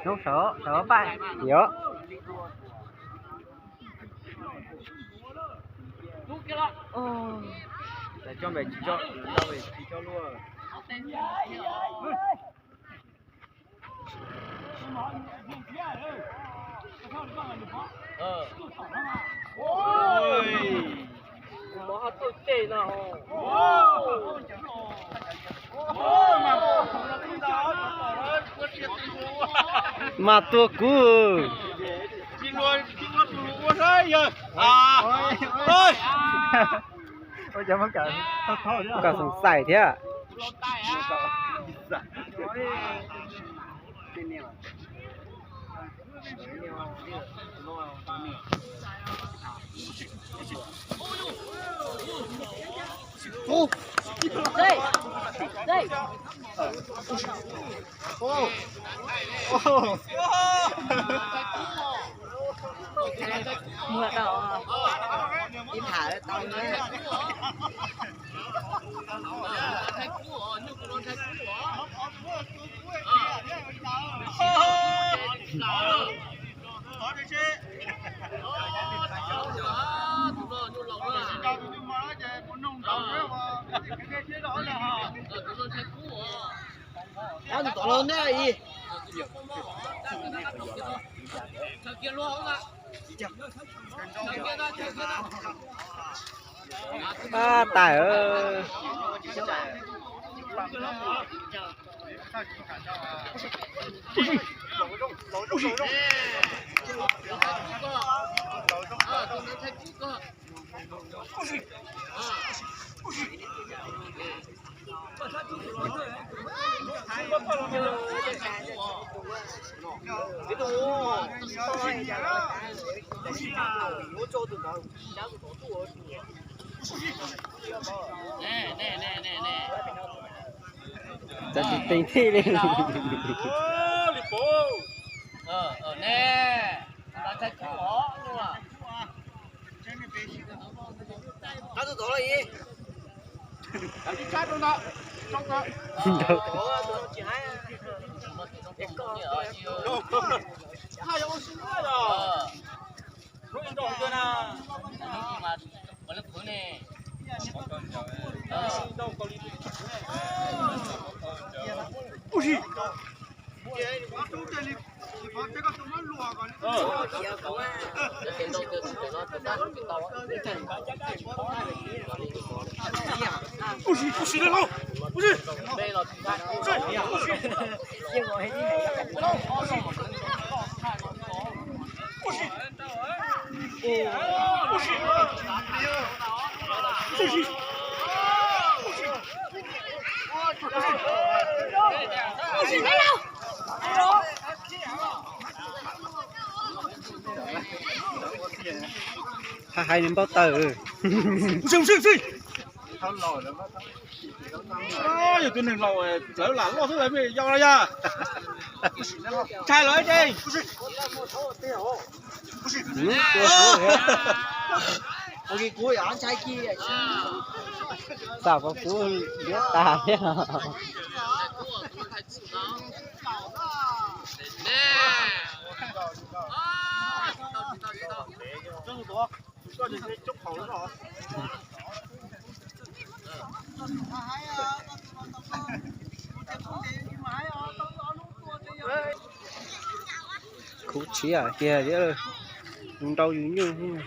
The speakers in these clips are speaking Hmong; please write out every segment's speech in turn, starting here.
Hnub sawv, sawv paj. Yog. Coj npe tsis coj, coj npe tsis coj luaj. Mas tua kuv. Kom xoom xaim thiab. Tab tais. Tsis teev thiaj li. Hais hais nws npau taws. Yog tus neeg laus plawv lam loj xwb las, yog yog. Ntshai lawm ces. Kuv ntshai ci. Xam kuv liab tas thiab. Khuv tshiab tiag thiab, nrau yus nyuj.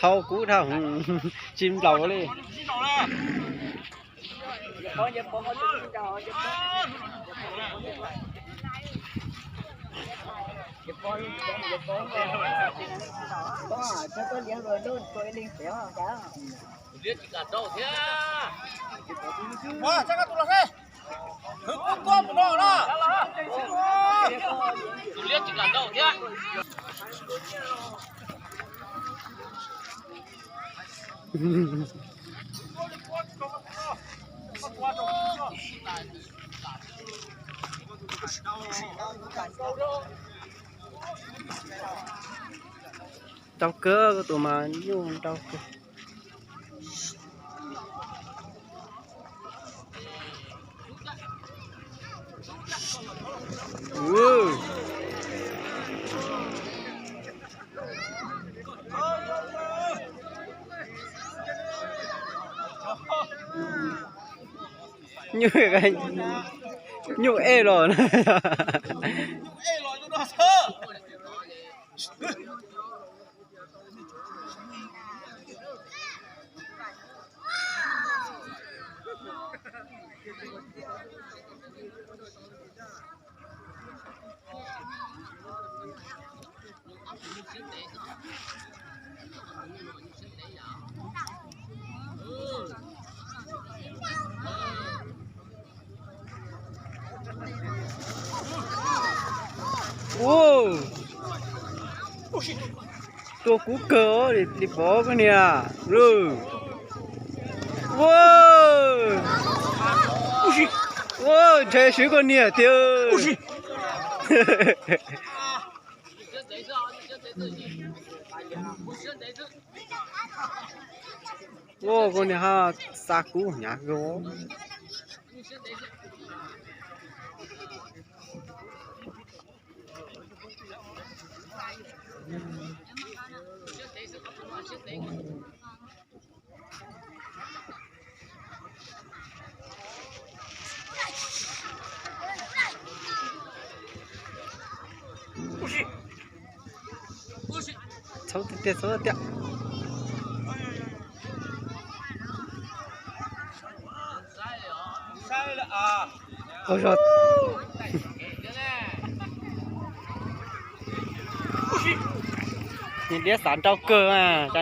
Thau kub dhau, tsis nplaum li. Tus liab tsis kam nrauj thiab. Tus liab tsis kam nrauj thiab. Nrau kawg, tus mas nyuj nrau kawg. Nyuj, nyuj ej los. Ua, tua kub kawg li pov koj niam. Ua, ua, ntshe swb koj niam tiag. Ua, koj niam ha, xa kub hnyav kawg. Txhob tiag, txhob tiag. Ua zog. Niag liab xav nrau kawg mas.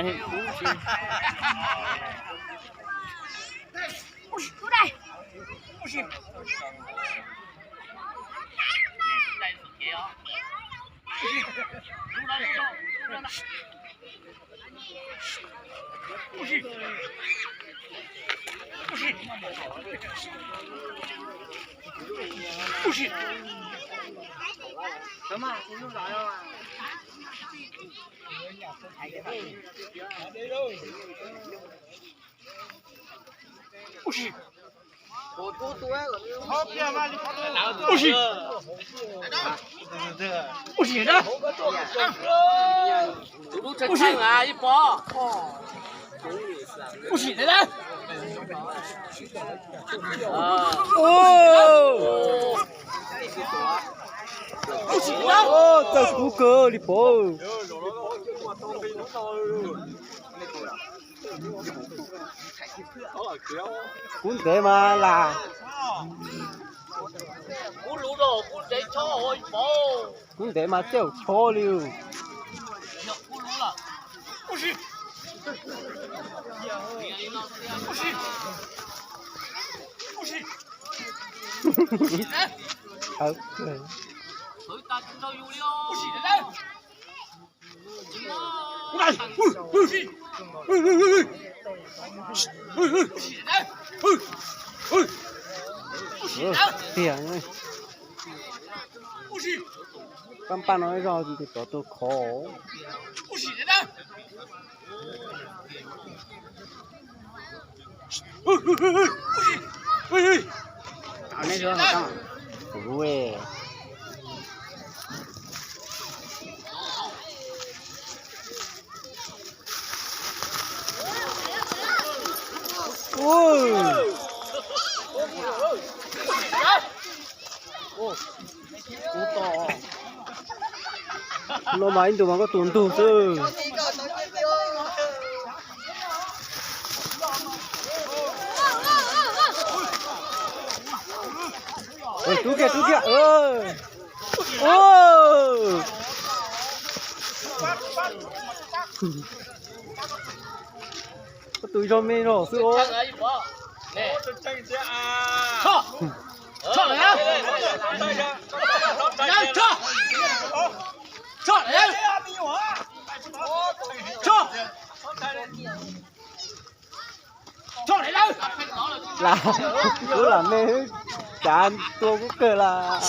Txawj kub kawg li pov. Kub ntev mas lam, kub ntev mas txaus chob li. Tiag, paj paj no zog tus tod tus khov. Ub, ub to. No mas ib ntus mas koj tus ntug xwb. Rub kiag, rub kiag. Koj tus zog me zog xwb os. Lam, kuv lam me, cav tua kuv kawg las.